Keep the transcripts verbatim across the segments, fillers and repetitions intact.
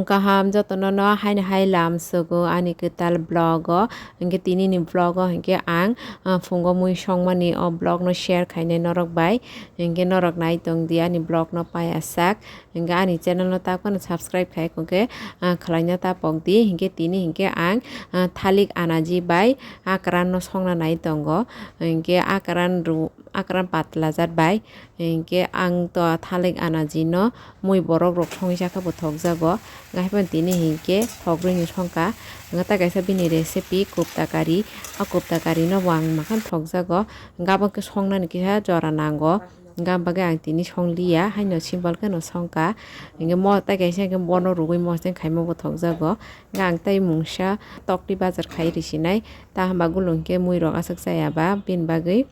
Kaham jotono no haino hai lam sugo ani kwtal vlog o. Hinkhe tini ni vlog o hinkhe ang, ah, phungo mui songmani o vlog no share khainai norok bai. Hinkhe norok nai tong di ani vlog no paiya sak. Hinkhe ani channel no ta phano subscribe khai hinkhe, ah, khwlaina ta pok di. Hinkhe tini hinkhe ang, ah, thalik anaji bai akran no songna nai tongo. Hinkhe akran ru-, akran patla jat bai. Hinkhe ang to thalik anaji no mui borok rok songwi sakha bo thokjago. Hinkhe haphano tini hinkhe thok rwino songkha. Hinkhe tai kaisa bini recipe kupta kari. O kupta kari no bo ang makham thokjago. Hinkhe abo khe songnani kisa jora nango. Hinkhe ang bagwi ang tini songliya, haino simple kheno songkha. Hinkhe mo tai kaisa hinkhe bono rwgwi mosdeng khaima bo thokjago. Hinkhe ang tai mungsa tokti bazar khai risinai. Ta hwnba gulung hinkhe mui rok aswk chaya ba, bini bagwi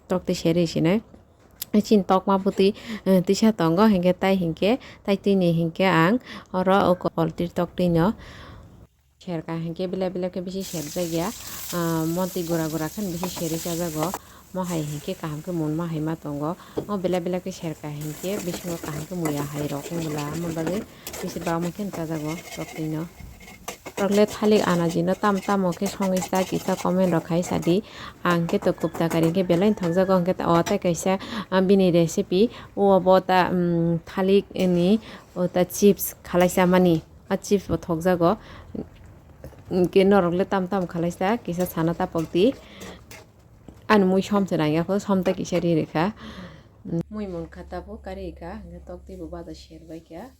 tokti se risinai. Chini tokma bwtwi, eh, tisa tongo, hinkhe tai hinkhe, tai tini hinkhe ang oro o koltir toktino serka hinkhe belai belai khe bisi serjak ya, ah, montwi gura gura khe bisi serwi chajago, mo hai hinkhe kaham khe mun ma hai ma tongo, o belai belai khe serka hinkhe bisingo kaham khe muya hai rok wng bwla, amo bagwi bisi bagwi khe chajago toktino. Rokle thalik anajino tam tamo khe songwi sa kisa comment rok khai sadi. Ang khe to kupta kari khe belai thokjago, hwnkhe o tai kaisa, ah, bini recipe o bo ta, um, thalik ni o ta chips khalaisa mani, a chips bo thokjago. Hinkhe norokle tam tam khalaisa kisa sana tapok di. Ani mui som se nangya kho, som ta kisa ri rikha. Mui mungkha tabuk kari kha, hwnkhe tokti bo baja ser bai kha.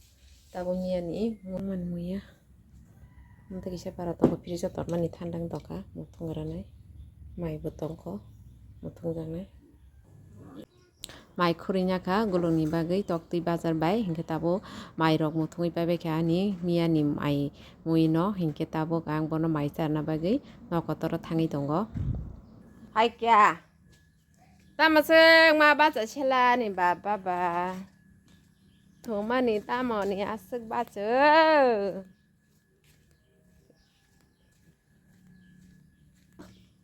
Tabuk miyani mui man muya. Amtwi kisa para tongo, fridge o tormani thandang doka, muthung ranai. Mai bo tongkho, muthung jaknai. Mai khurui nyakha gulungni bagwi toktwi bazar bai, hinkhe tabuk mai rok muthungwi paibai kha ani miyani mai mui no, hinkhe tabuk ang bono mai charna bagwi nok kotor o thangwi tongo. Hai kya? Tamo chwng ma bacha sela ni baba ba. Thumani tamo ni aswk bacha.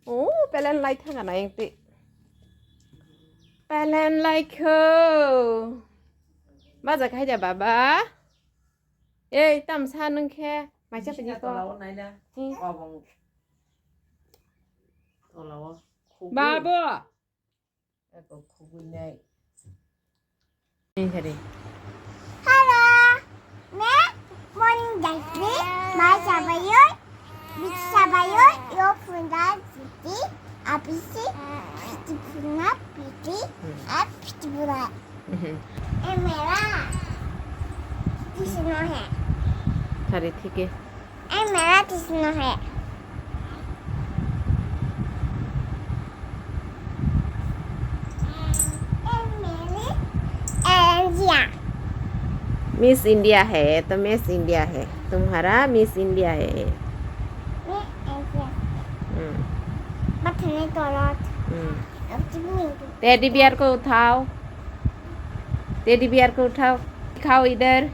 O pelen lai thanga na engti. Pelen lai kho. Bacha khai da baba. Ei tam sa nung khe. Maisa pini ko. Tolao naina. Hmm. Wabong. Tolao. Babu. Eko khugui nai. Hello, me Moni Daisri, mai sabayoi, bik sabayoi, yo phunda jiti, abisi, piti phuna, piti, a piti phuna. E mera, kisi no he. Thari thike. ए मेरा किसनो है? Miss India है, तो Miss India है, तुम्हारा Miss India है। Teddy bear को उठाओ, teddy bear को उठाओ, दिखाओ इधर।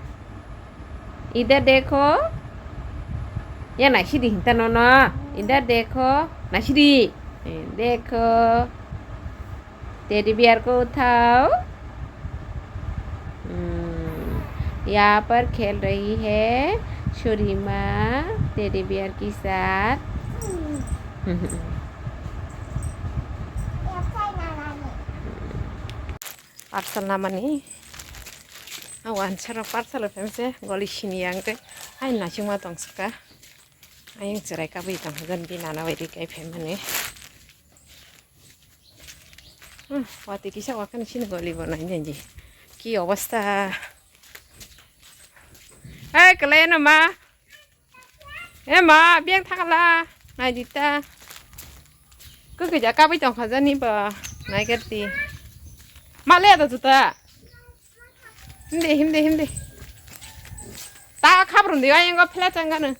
इधर देखो। Ya naisidi hinta nono. इधर देखो। Naisidi। देखो। Teddy bear को उठाओ। यहाँ पर खेल रही है शरीमा teddy bear के साथ। Parcel namani. Ang wansarok parcel o phaimse goli sini yang tei. Ai nasingma tong saka. Ayang cherai kabui tong hajan bi nana bai rikai phaimani. Hmm, wati kisa wakani sini goli bo nai nai ji. Ki obostha. Ai, kalai no ma. E ma, biyang thangla, naidi ta. Kwkwi ja kabui tongkha jani ba, naigerdi. Ma le da juta. Himdi, himdi, himdi. Ta khabrumdi, ayang go phela changano.